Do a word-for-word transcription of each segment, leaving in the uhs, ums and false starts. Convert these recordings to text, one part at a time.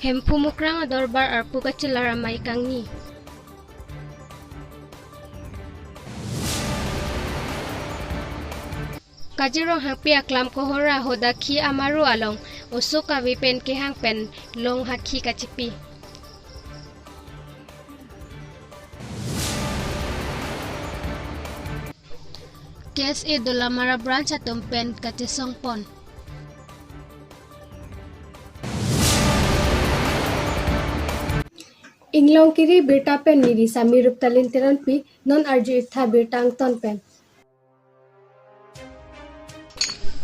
Hemphu Mukrang adorbar arpu kachelar amei kangni. Kajirong Hangpi Aklam Kohora Hodakhi Amaro along oso kave pen kehang pen long hakhi kachipi. K S A Dolamara branch atum pen kachesong pon. Inglongkiri birta pen neli Sami Ruptalin Teronpi, non arju-ik tha birta angton pen.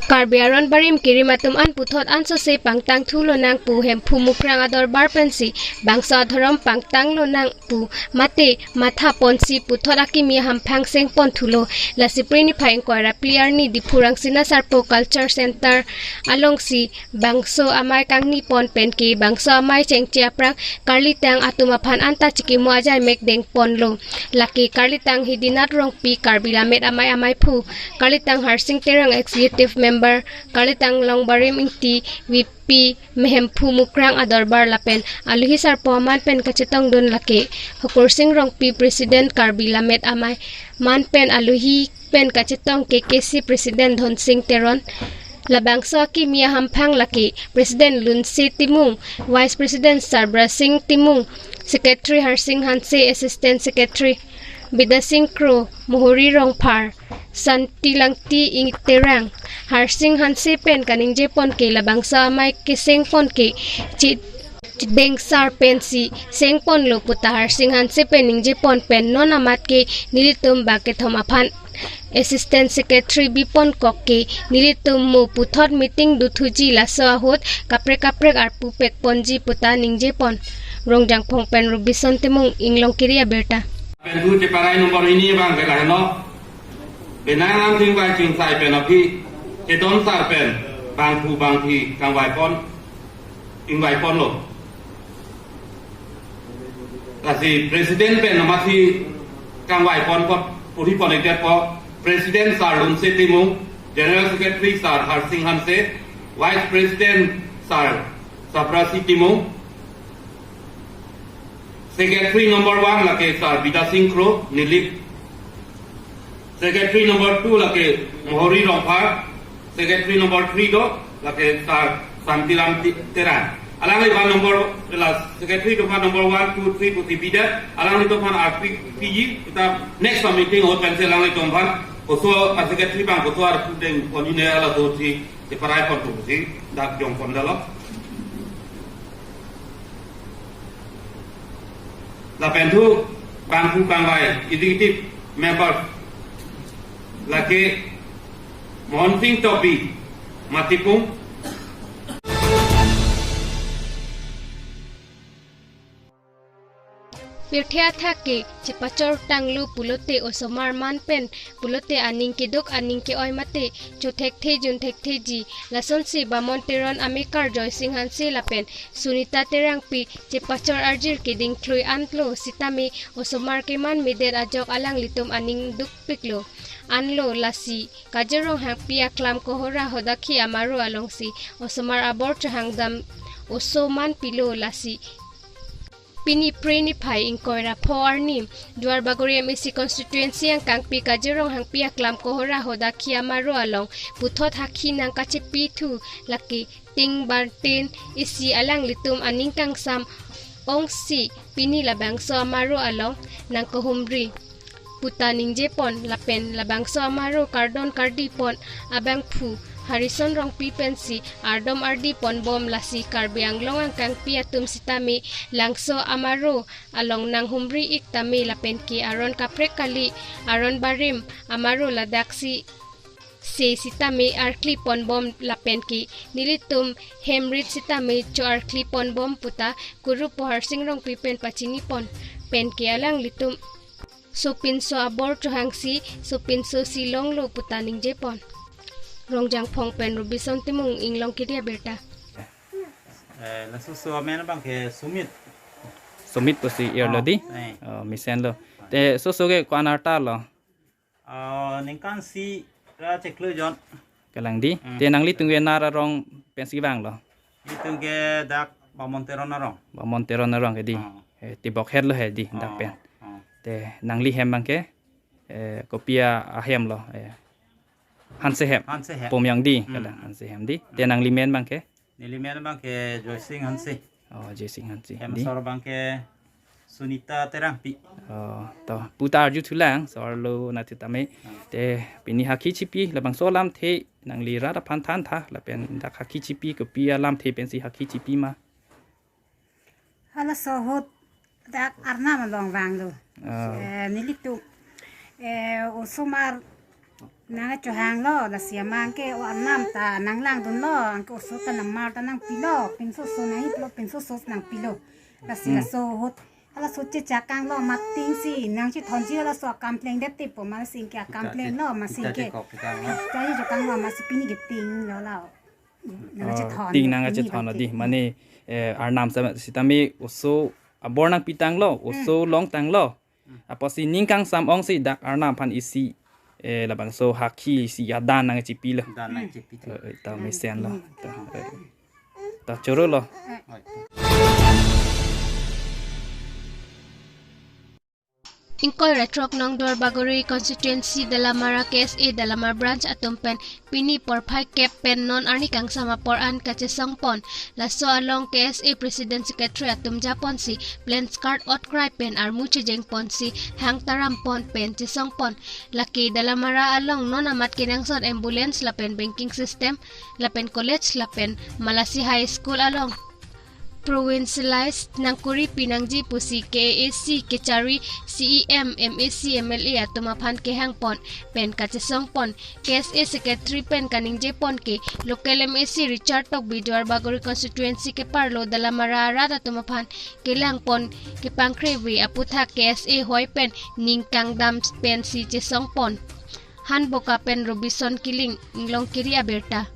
Karbi aron barim kerim atum an puthot ansose pangtang thu lonang pu Hemphu Mukrang adorbar pensi bangso adhorom pangtang lonang pu mate matha ponsi puthot akimi ahamphang seng pon thulo. Lasi Phre niphai ingkoi ra phli arni Diphu Rangsina Sarpo Culture Center alongsi bangso amei kangni pon pen ke bangso amei chengche aphrang karlitang atum aphan anta chikimo ajai mek deng ponlo. Lake karlitang Hidinat Rongpi, Karbi Lammet Amei ameiphu, karlitang Harsing Terang, Executive Member, karlitang Longbarim Ingti, V P, Hemphu Mukrang adorbar lapen alohi sarpo aman pen kachetongdun lake Hokorsing Rongpi, President Karbi Lammet Amei, man pen alohi pen kachetong K K C President Dhonsing Teron. Labangso akimi ahamphang lake President Lunse Timung, Vice President Sarbra Sing Timung, Secretary Harsing Hanse, Assistant Secretary Bidasing Kro, Mohori Rongphar, Santi Langti Ingterang, Harsing Hanse pen kaningje pon ke labangso amei keseng pon ke chi dengsar pensi seng ponlo puta Harsing Hanse pen ningje pon pen non amat ke nelitum bak kethom aphan Assistant Secretary bi pon kok ke nelitum mo puthot meeting dothuji, laso ahut kaprek kaprek arpu pek ponji puta ningje pon. Rongjangphong pen Robinson Timung, Inglongkiri abirta. Pen thu cheparai number hini abang ke lahenlo. Penang lam chingvai chingsai pen aphi, Cheton sar pen bangphu bangphi kangvai pon, ingvai ponlo. Lasi President pen amatsi kangvai pon pon, puri pon ikdet po, President Sar Lunse Timung, General Secretary Sar Harsing Hanse, Vice President Sar Saprasi Timung, Secretary number one lake Sar Bidasing Kro, Nilip. Secretary number two lake Mohori Rongphar. Secretary number three do lake Sar Santiram Ti-, Terang. Alangli van number, la secretary do van number one, two, three puti bidet. Alanglitum aphan arpi piji, kita next meeting ahut pensi alanglitum aphan koso a secretary abang koso arpu deng pon hini ala do si cheparai pon thusi dak jong pon dalo. Lapen thu bangphu kangvai executive member lake Mohonsing Tokbi, Matipung. Pirthe athak ke chepachor tanglo pulote osomar man pen pulote aning keduk aning ke-oi mate chothekthe junthektheji. Lasonsi Bamon Teron amekar Joysing Hanse lapen Sunita Terangpi chepachor arjir keding thlui anlo sitame osomar keman medet ajok alanglitum aning dukpiklo anlo. Lasi Kajirong Hangpi Aklam Kohora Hodakhi Amaro alongsi osomar abor chohangdam oso man pilo. Lasi pini Phre niphai ingkoi ra pho arni Duarbagori M A C constituency angkangpi Kajirong Hangpi Aklam Kohora Hodakhi Amaro along puthot hakhi nangkachepi thu lake Ting Bartin isi alanglitum aning kangsam ongsi pini labangso amaro along nangkahumri puta ningje pon lapen labangso amaro kardon kardi pon abangphu Harrison Rongpi pensi ardom ardi pon bom. Lasi Karbi Anglong angkangpi atum sitame labangso amaro along nanghumri ik tame lapen ke aron kaprek kali aron barim amaro ladaksi se sitame arkli pon bom lapen ke nelitum hem rit sitame cho-arkli pon bom puta kurup pu Harsing Rongpi pen pachini pon pen ke alanglitum sopinso abor chohangsi sopinso si longlo puta ningje pon. Rongjangphong pen Robinson Timung, Inglongkiri abirta. Eh, laso oso amen abang ke Sumit. Sumit pusi ir lo. Oh, di? Eh. Oh, mesenlo. Te oso ke ko-an arta lo? Ah, ningkan isi ra chiklo jon. Kalang di. Hmm. Te nanglitum ke nar arong pensi vanglo? Nelitum ke dak Bamon Teron arong. Bamon Teron arong ke dei. Oh. Eh, Tibokhet lo he dei, dak pen. Oh. Te nangli hem abang ke, eh, kopi ahem lo, eh, Hanse hem. Hanse hem. Pumyang dei, hmm, kadang Hanse hem dei. Te nangli men abang ke? Neli men abang ke Joysing Hanse. Oh, Joysing Hanse. Hem dei. Asor abang ke Sunita Terangpi. Oh, to, puta arjuthulang, so arlo nat sitame. Hmm. Te pini hakhi chipi, labangso alamthe, nangli rat aphan thantha, lapen dak hakhi chipi, kopi alamthe pensi hakhi chipi ma? Halaso ahut dak Arnam along vanglo. Ah. Eh, nelitum, eh, osomar nang chohanglo, lasi amang ke o Arnam ta nanglangdunlo, anke oso ta nangmar ta nangpilo, pinso so nangiplo, pinso so nangpilo. Lasi, hmm, laso ahut, halaso chechak kanglo, matingsi nangchethonji, halaso akam plengdet tipo, amatsi anke akam plenglo, amatsi anke. Kita chekok kanglo. Kita chekok kanglo, amatsi pini ke tinglo la. Nang, oh, chethon, ting nang pini chethon abang ke dei. Mane, eh, Arnam sa sitame oso abor nangpitanglo, oso, hmm, longtanglo. Hmm. Apotsi ning kangsam ongsi dak Arnam aphan isi, eh, labangso hakhi isi adan nangchipilo. Dan nangchipi. Eh, eh, ta mesenlo. Hmm. Ta, eh, ta chorolo. Eh. Oi. Ingkoi ra throk nong Duarbagori constituency Dalamara K S A Dalamara branch atum pen pini porphai kep pen non arni kangsam apor an kachesongpon. Laso along K S A president secretary atum japonsi plain skirt otkrai pen armu chejengponsi hang tarampon pen chesongpon. Lake Dalamara along non amat kenangsot ambulance lapen banking system lapen college lapen Malasi High School along provincialize nangkuripi nangji pusi K A A C kechari C E M, M A C, M L A atum aphan kehangpon pen kachesongpon. K S A secretary pen kaningjepon ke local M A C Richard Tokbi Duarbagori constituency keparlo Dalamara arat atum aphan kelangpon kepangkrevi aputhak K S A hoi pen ning kangdam pensi chesongpon. Hanboka pen Robinson Killing, Inglongkiri abirta.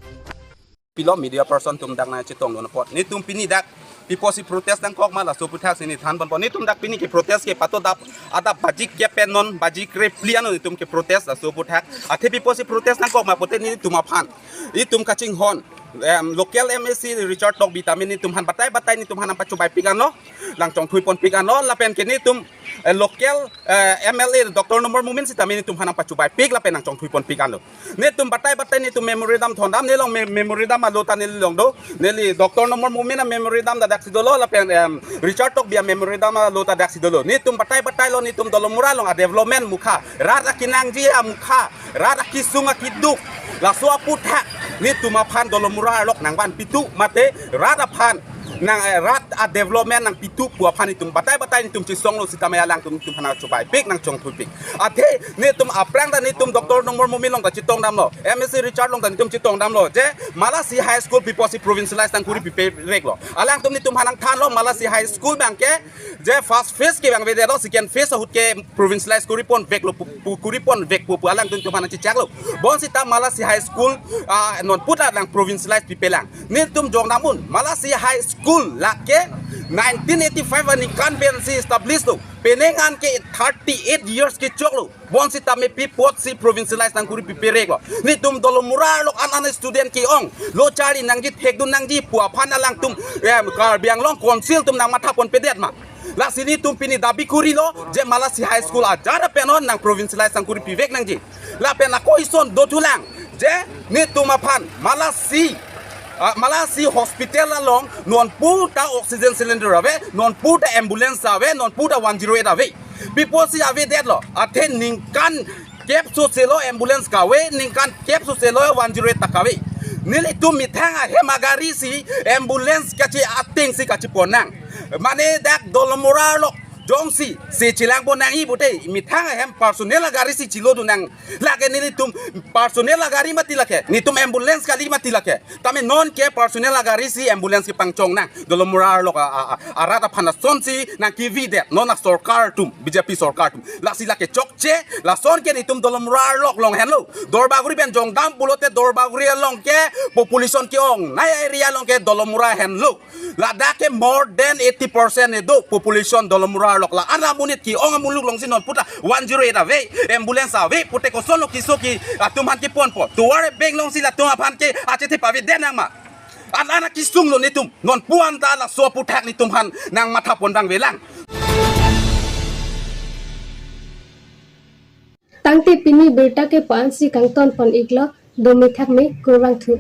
Pilo media person atum dak nangchetongdun apot. Netum pini dak pi apotsi protest nangkok ma laso aputhak si ne thanponpo. Netum dak pini ke protest ke pato adap, adap baji kep pen non baji krephli anlo netum ke protest laso aputhak. Athe pi apotsi protest nangkok ma pute netum aphan. Itum kachinghon, em, local M A C Richard Tokbi tame netum aphan batai batai netum aphan nangpachobaipik anlo. Nangchongthuiponpik anlo lapen ke netum, eh, local, eh, M L A Doctor Numal Momin sitame netum aphan nangpachobaipik lapen nangchongthuiponpik anlo. Netum batai batai netum memorandum thondam, nelong me-, memorandum alo ta neli along do. Neli Doctor Numal Momin amemorandum ta daksi dolo lapen, em, Richard Tokbi amemorandum alo ta daksi dolo. Netum batai batailo netum Dolamara along adevelopment mukha, rat akenangji amukha, rat akesung akeduk, laso aputhak netum aphan Dolamara arlok nangvanpitu mate rat aphan nang, eh, rat adevelopment nangpitu pu aphan netum batai batai netum chesonglo sitame alangtum netum aphan nangchobaipik nangchongthuipik. Athe netum aphrang ta netum Doctor Numal Momin along ta chetongdamlo, M A C Richard along ta netum chetongdamlo je Malasi High School pi apotsi provincialize nangkuripipe reklo. Alangtum netum aphan nangthanlo Malasi High School abang ke je first phase ke abang avedetlo, second phase ahut ke provincialize kuriponveklo pu, pu, kuriponvek pu pu alangtum netum aphan nangchechaklo. Bonsita Malasi High School, ah, non puta nangprovincialize pipelang. Netum jongdam un, Malasi High School lake nineteen eighty-five aningkan pensi establish lo. Penang an ke thirty-eight years kechoklo. Bonsitame pi apotsi provincialize nangkuripipe reklo. Netum Dolamara arlok an an student ke-ong, lo charli nangji thekdun nangji pu aphan alangtum, em, Karbi Anglong Council atum nangmathaponpedet ma? Lasi netum pini dabi kurilo je Malasi High School ajar pen non nangprovincialize nangkuripivek nangji. Lapen ako ison dothulang je netum aphan Malasi, ah, Malasi Hospital along non puta oxygen cylinder ave, non puta ambulance ave, non puta one zero eight ave. Pi apotsi avedetlo? Athe ningkan kep soselo ambulance kave, ningkan kep soselo one zero eight ta kave. Nelitum methang ahem agari si ambulance kache-atengsi kacheponang. Mane dak Dolamara arlok jongsi se chelangpon nangji pute methang ahem personal agari si chelodun nang. Lake nelitum personal agari mati lake, netum ambulance kali mati lake. Tame non ke personal agari si ambulance kepangchongnang Dolamara arlok a, a, a, arat aphan asonsi nangkevidet non asorkar atum, B J P sorkar atum. Lasi lake chokche, lason ke netum Dolamara arlok along henlo. Duarbagori pen jongdam pulote Duarbagori along ke population ke-ongnei area along ke Dolamara henlo. Ladak ke more than eighty percent kedo population Dolamara arlok. La-an amonit ke-ong amuluk alongsi non puta one zero eight ave, ambulance ave pute kosonlo keso ke atum aphan keponpo? Tovar bank alongsi latum aphan ke achethe pavedet nang ma? Ala na kisung lo netum, non puan ta laso aputhak netum aphan nang matha pon dang velang. Tangte pini birta ke puan si kangton pon iklo, dome thakme, kurvangthu.